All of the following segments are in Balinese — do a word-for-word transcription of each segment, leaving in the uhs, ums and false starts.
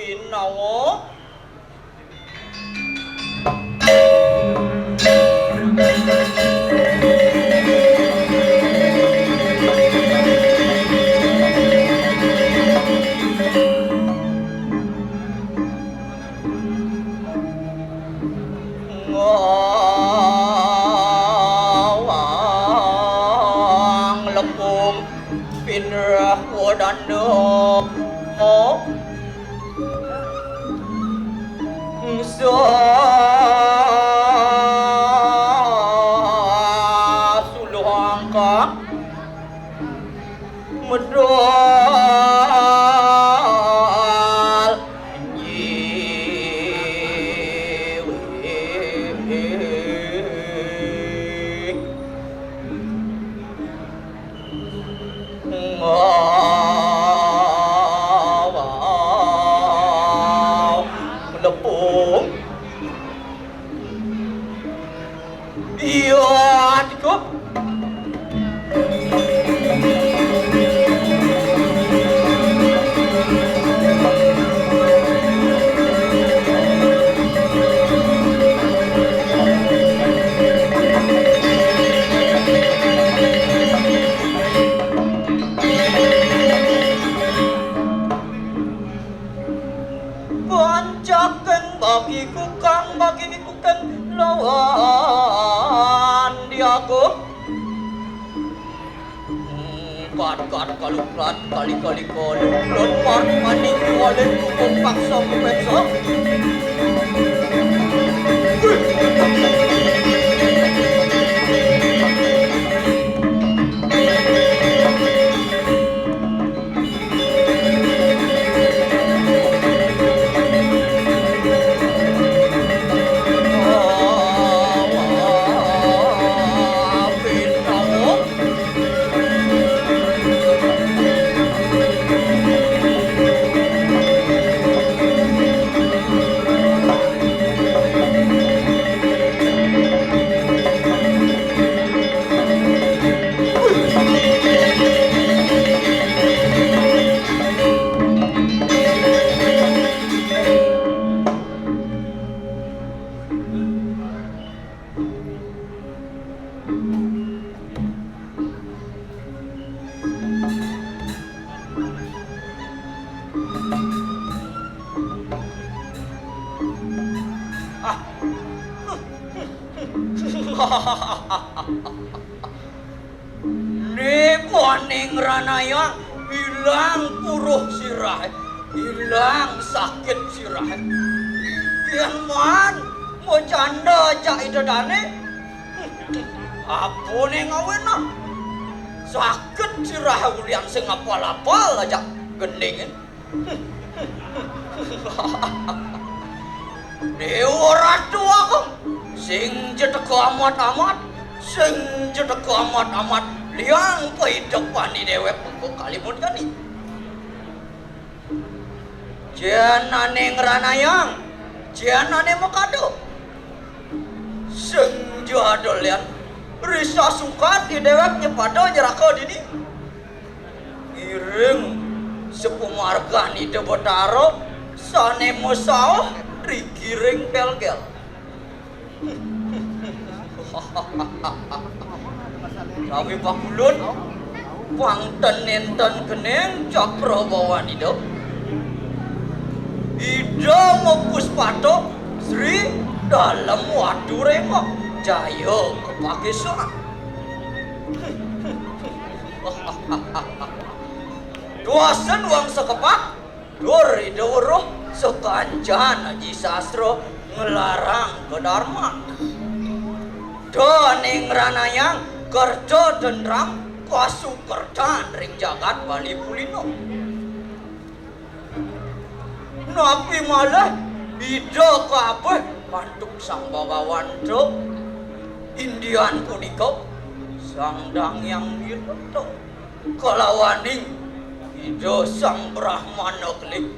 Nawa. Ngawang lepung pinrah wadana. Sa suluh angka medal nyiwi. Ngawang lepung. Iya, adikku. Pancaken bagi kukang bagi kukang lawan diaku. Kat kat kaluklat kali kali kaluklat mat maning walin kukung paksa kupeksa. Ah. Ni paning ranayang, ilang puruh sirah, ilang sakit sirah. Yén maan macanda jak ida dané, apa né ngawéna? Sakit sirah ulian sing apal-apal ajak gendingin. Déwa Ratu Agung, sing ja teka amat-amat, sing ja teka amat-amat, liang paidepané déwék mengko kalimun jani. Jén ané ngranayang, jén ané makada. Sing ja ada lian, risa sukat di déwék nyepada jeraka dini. Ngiring sapamargan Ida Betara sané masaoh rigiring gélgél. Sami pakulun, pang ten nénten kening cakrabawan Ida. Ida mapuspata Sri Dalem Watu Réma, jaya kapagesan. Duasen wangsa kepak, tur Ida weruh sakancan aji sastra nglarang kadarman. Da ané ngranayang kerta tentram kasukertan ring jagat Bali Pulina. Napi malih Ida kabéh antuk Sang Bagawanta, indian punika Sang Dang Hyang Wirata, kalawaning Ida Sang Brahmana Keling,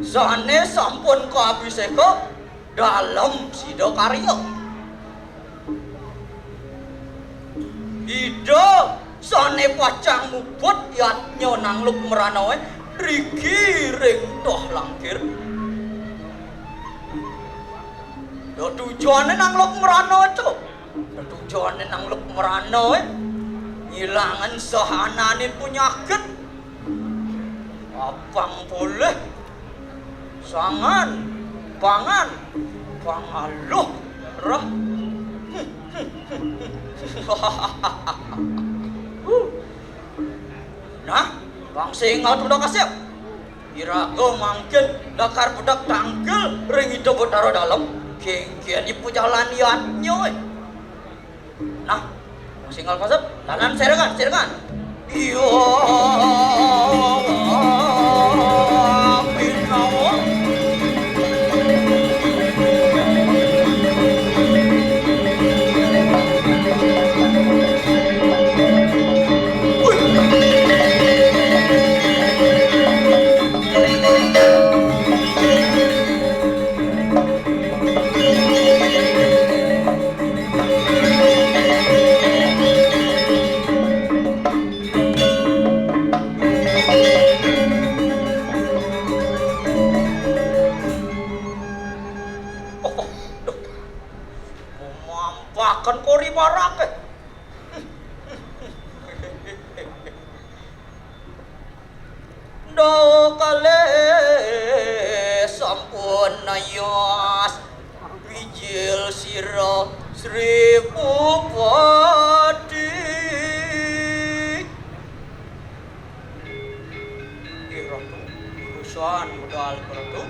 sané sampun kaabhiséka Dalem Sidakarya. Ida sané pacang muput yadnya nangluk mranaé Riki ring toh langkir. Lho tujuane nang luk merana to. Lho tujuane nang luk merana, eh. Ngilangen sahanane penyakit. Apang polih. Sangan, pangan, pangaluh, rah. Nah, pang singa tunda kasep. Iraga mangkin lakar budak tangkil ring Ida Betara Dalem, kengken ipu jalan yatnya. Nah, sing kasep, lanan serengan, serengan. Iya, pinawa. Oh, oh, duh. Mampaken kori marake. Nda kalih sampun nayas wijil sira Sri Bupati. Nggih, Ratu. Urusan medal, Ratu.